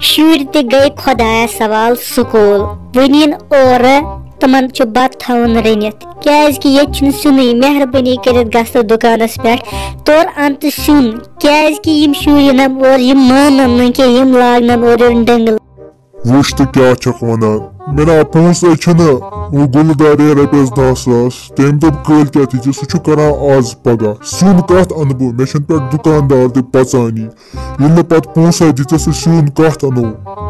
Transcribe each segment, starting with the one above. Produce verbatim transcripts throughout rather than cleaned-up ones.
شُرۍ تہِ گٔے خۄدایَس سوال سکوٗل۔ وۄنۍ یِن اورٕ، تِمَن چھُ بَتہٕ تھاوُن رٔنِتھ، کیٛازِکہِ ییٚتہِ چھُنہٕ سیُنٕے۔ مہربٲنی کٔرِتھ گژھتو دُکانَس پٮ۪ٹھ، تورٕ اَن تہٕ سیُن، کیٛازِکہِ یِم شُرۍ یِنَم اورٕ، یِم مانَن نہٕ کینٛہہ، یِم لاگنَم اورٕ یورٕ ڈٔنٛگہٕ۔ وٕچھ تہٕ کیٛاہ چھَکھ وَنان؟ مےٚ نا پونٛسَے چھِنہٕ، وۄنۍ گُلہٕ دارے رۄپیَس دَہ ساس، تٔمۍ دوٚپ کٲلۍ کٮ۪تھ یہِ، سُہ چھُ کَران آز پَگاہ۔ سیُن کَتھ اَنہٕ بہٕ؟ مےٚ چھَنہٕ پٮ۪ٹھ دُکاندار تہِ پَژانی۔ ییٚلہِ نہٕ پَتہٕ پونٛسَے دِژٕس، سُہ سیُن کَتھ اَنو؟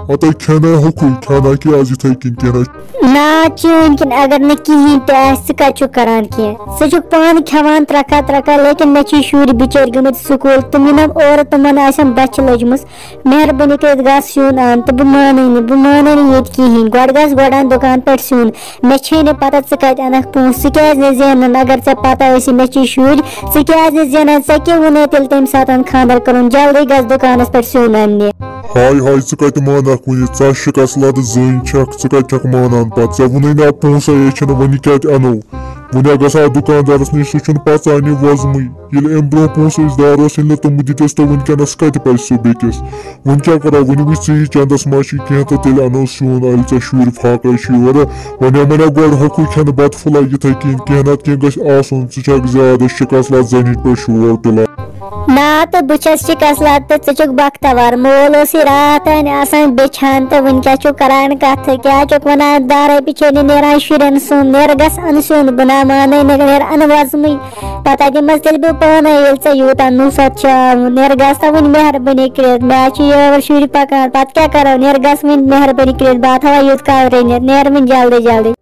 پَتَے کھٮ۪نَے ہوٚکھُے، کھٮ۪نہ کہِ آز یِتھَے کِنۍ کینٛہہ نہ۔ نا، چٲنۍ کِنۍ اگر نہٕ کِہیٖنۍ تہِ آسہِ، ژٕ کَتہِ چھُکھ کَران کینٛہہ؟ ژٕ چھُکھ پانہٕ کھٮ۪وان ترٛکھا ترٛکھا، لیکِن مےٚ چھِ شُرۍ بِچٲرۍ گٔمٕتۍ سکوٗل، تِم یِنَم اورٕ، تِمَن آسٮ۪م بۄچھِ لٔجمٕژ۔ مہربٲنی کٔرِتھ گژھ سیُن اَن، تہٕ بہٕ مانَے نہٕ، بہٕ مانَے نہٕ ییٚتہِ کِہیٖنۍ۔ گۄڈٕ گژھ گۄڈٕ اَن دُکان پٮ۪ٹھ سیُن۔ مےٚ چھے نہٕ پتہ ژٕ کتہِ انکھ پونٛسہٕ، ژٕ کیازِ نہٕ زینان؟ اگر ژےٚ پتہ ٲسی مےٚ چھِ شُرۍ، ژٕ کیازِ نہٕ زینان؟ ژےٚ کیٛاہ ووٚنے تیٚلہِ تمہِ ساتہٕ خانٛدر کرُن؟ جلدی گژھ دُکانس پٮ۪ٹھ سیُن اننہِ۔ ہاے ہاے، ژٕ کتہِ مانکھ وُنہِ؟ ژےٚ شکست لد زٔنۍ چھکھ، ژٕ کتہِ چھکھ مانان پتہٕ؟ ژےٚ ووٚنُے نا پونٛسے یے چھِنہٕ، وۄنۍ کتہِ انو؟ وۄنۍ ہا گژھٕ ہا دُکاندارس نِش، سُہ چھُنہٕ پژانی وۄزمٕے۔ ییٚلہِ امہِ برونٛہہ پونٛسہٕ أسۍ دار اوس، ییٚلہِ نہٕ تِمہٕ دِتِس، تہٕ وٕنکیٚنس کتہِ پزِ سُہ بیٚکِس؟ وۄنۍ کیٛاہ کرو؟ وۄنۍ وٕچھ ژٕ، یہِ چندس ما چھُے کینٛہہ، تہٕ تیٚلہِ انو سیُن، ییٚلہِ ژےٚ شُرۍ فاقے چھِ یورٕ۔ وۄنۍ آو مےٚ نا گۄڈٕ ہوٚکھُے کھٮ۪نہٕ بتہٕ پھوٚلہ یِتھے کِنۍ، کینٛہہ نتہٕ کینٛہہ گژھِ آسُن۔ ژٕ چھکھ زیادٕ شکست لد زنہِ پٲٹھۍ شور تُلان۔ نا تہٕ بہٕ چھس شکست لد تہٕ ژٕ چھُکھ بختور۔ مول اوسُے راتھ تانۍ آسان بیچھان تہٕ وٕنکیٚس چھُکھ کران کتھٕ۔ کیٛاہ چھُکھ ونان؟ دہ رۄپیہِ چھے نہٕ نیران شُرٮ۪ن سُنٛد، نیر گژھ ان سیُن، بہٕ نا مانے نہٕ، نیر ان وۄزمٕے۔ پتہٕ دِمس تیٚلہِ بہٕ پانے، ییٚلہِ ژےٚ یوٗتاہ نُصرت چھِ آمُت۔ نیر گژھ تہٕ وۄنۍ مہربٲنی کٔرِتھ، مےٚ حظ چھِ یٲر شُرۍ پکان، پتہٕ کیٛاہ کرو؟ نیر گژھ وۄنۍ مہربٲنی کٔرِتھ، بہٕ ہا تھاوان یوٗت کال رٔنِتھ، نیر وۄنۍ جلدی جلدی۔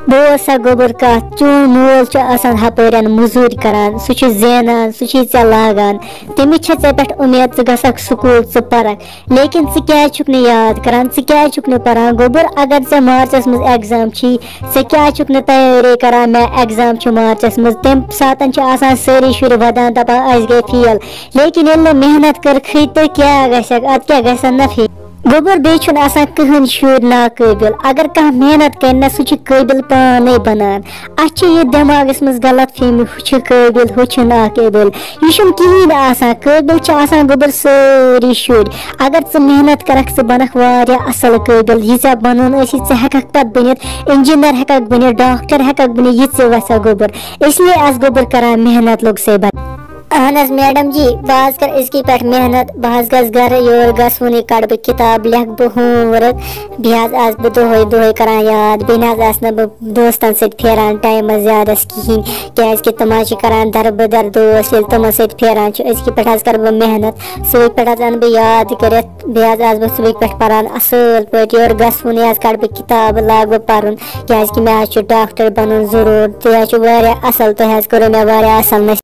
بوز سا گوٚبُر کتھ، چون مول چھُ آسان ہپٲرٮ۪ن مٔزوٗرۍ کران، سُہ چھُ زینان، سُہ چھُے ژےٚ لاگان، تٔمِس چھےٚ ژےٚ پٮ۪ٹھ اُمید ژٕ گژھکھ سکوٗل، ژٕ پرکھ۔ لیکن ژٕ کیٛازِ چھُکھ نہٕ یاد کران؟ ژٕ کیٛازِ چھُکھ نہٕ پران؟ گوٚبُر، اگر ژےٚ مارچس منٛز ایگزام چھی، ژٕ کیٛازِ چھُکھ نہٕ تیٲری کران؟ مےٚ ایگزام چھُ مارچس منٛز۔ تمہِ ساتن چھِ آسان سٲری شُرۍ ودان، دپان، اسہِ گٔے فیل۔ لیکن ییٚلہِ نہٕ محنت کٔرکھٕے تہٕ کیٛاہ گژھکھ؟ اتھ کیٛاہ گژھن نہ فیل؟ گوٚبُر، بیٚیہِ چھُنہٕ آسان کٕہٕنۍ شُر ناقٲبِل۔ اگر کانٛہہ محنت کرِ نہ، سُہ چھُ قٲبِل پانے بنان۔ اسہِ چھِ یہِ دٮ۪ماغس منٛز غلط فہمی، ہُہ چھُ قٲبِل، ہُہ چھُ ناقٲبِل۔ یہِ چھُنہٕ کِہیٖنۍ آسان۔ قٲبِل چھِ آسان گوٚبُر سٲری شُرۍ۔ اگر ژٕ محنت کرکھ، ژٕ بنکھ واریاہ اصل قٲبِل۔ یہِ ژےٚ بنُن آسی، ژٕ ہیٚککھ پتہٕ بٔنِتھ، انجینئر ہیٚککھ بٔنِتھ، ڈاکٹر ہیٚککھ بٔنِتھ، یہِ ژےٚ وژھِ گوٚبُر۔ اس لیے آس گوٚبُر کران محنت، لوٚگ سے بنان۔ اہن حظ میڈم جی، بہٕ حظ کرٕ أزکی پٮ۪ٹھ محنت، بہٕ حظ گژھٕ گرٕ، یورٕ گژھٕ وُنٕے، کڑٕ بہٕ کِتاب، لیکھٕ بہٕ ہوم ؤرک، بیٚیہِ حظ آسہٕ بہٕ دۄہے دۄہے کران یاد، بیٚیہِ نہ حظ آسہٕ نہٕ بہٕ دوستن سۭتۍ پھیران ٹایمس زیادس کِہینۍ، کیازِ کہِ تِم حظ چھِ کران دربٕدر دوس، ییٚلہِ تِمن سۭتۍ پھیران چھِ۔ أزکی پٮ۪ٹھ حظ کرٕ بہٕ محنت، صُبحٕکۍ پٮ۪ٹھ حظ انہٕ بہٕ یاد کٔرِتھ، بیٚیہِ حظ آسہٕ بہٕ صُبحٕکۍ پٮ۪ٹھ پران اصل پٲٹھۍ، یورٕ گژھٕ وُنٕے حظ کڑٕ بہٕ کِتاب، لاگہٕ بہٕ پرُن، کیازِ کہِ مےٚ حظ چھُ ڈاکٹر بنُن ضروٗر۔ تُہۍ حظ چھِو واریاہ اصل، تۄہہِ حظ کوٚروٕ مےٚ واریاہ اصل نصیحت۔